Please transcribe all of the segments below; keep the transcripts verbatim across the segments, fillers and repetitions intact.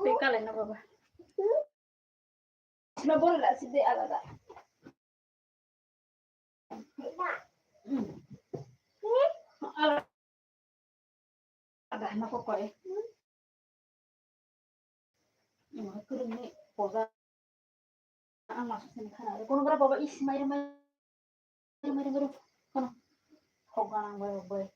Tei kalai no baba. Na boro la si de alada. Alada na ko koi. Ima kurung ni poda. Ang masuk sini khana. Kono bara baba is mairu mairu mairu mairu. Kono. Hoga nang bai bai.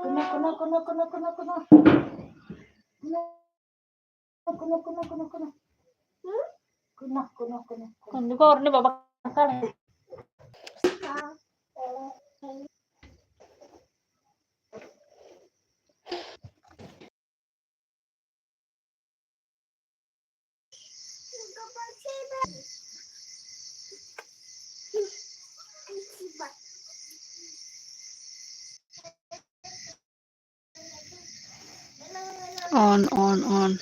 Kono, kono, kono, kono, kono, kono. Kono, kono, kono, kono, kono. Hmm? Kono, kono, kono, kono. Kono, kono, baba, kono. On, on, on.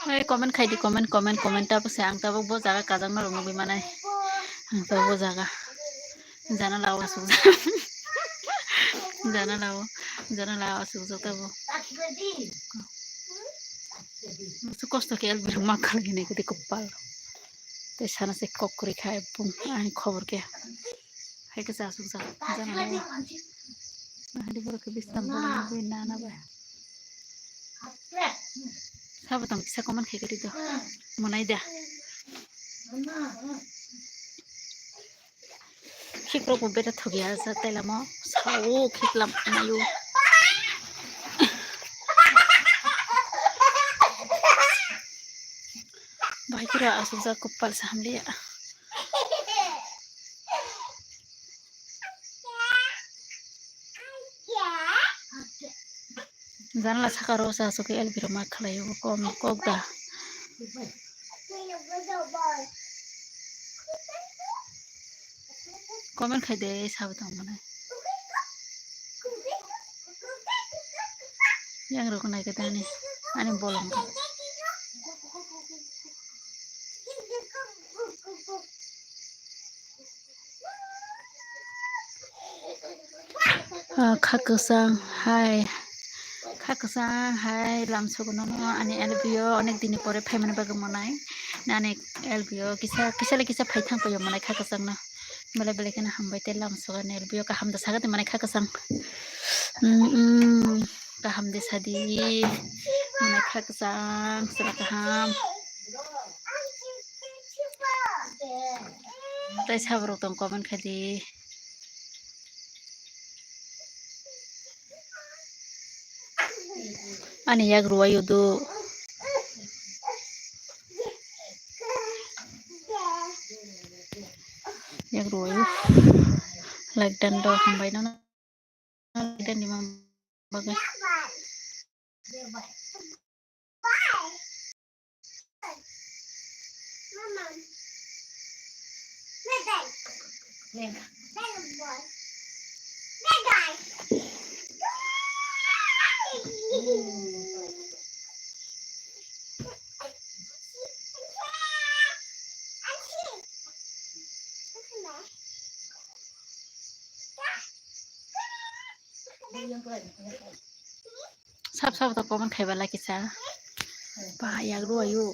Oi, comment khai di, comment, comment, comment, tabuk se ang tabuk bo jaga kajak norok nugwi manai. Ang tabuk bo jaga. Jana lao asuk jak. Jana lao, jana lao asuk jak tabuk. Musu kosto khe elbirok ma khalai hinai khe kopal. Tei sana se kok kwrwi kha bung ani khobor khe. Hai khe cha asuk jak. Jana lao. Ahadi borok khe bisna bung nugwi nana bai. Sabo tong kisa comment khai khe ri do. Monai da. Khikrok bo bera thok ya sa tei lamo sao khiklam nayo. Bahai kura asuk jak kopal sa hamliya. Janla saka ro sa suki elbirok ma khlai o kom kok da. Comment khai de sabo tong mane. Yang rok nai khe tani ani bolong. Ah, kha kwchang hai, kha kwchang hai lamsogo nono ani L B o onek dini pore phaimani bagwi monai. Nani L B o kisa, kisa le kisa phai thang paio monai kha kwchang no. Belai belai kheno hambai tei lamsogo ani L B o kaham da saga tongmani kha kwchang. Mm, mm. Kaham de sadi. Mwnai kha kwchang, chwla kaham. Tai saborok tong comment khai di. Ani yak ruwai udu. Yak ruwai u. Like dan do hambai no. Kita ni mam bagai. Sab sab to comment khaiba like sa. Ba yak ro ayo.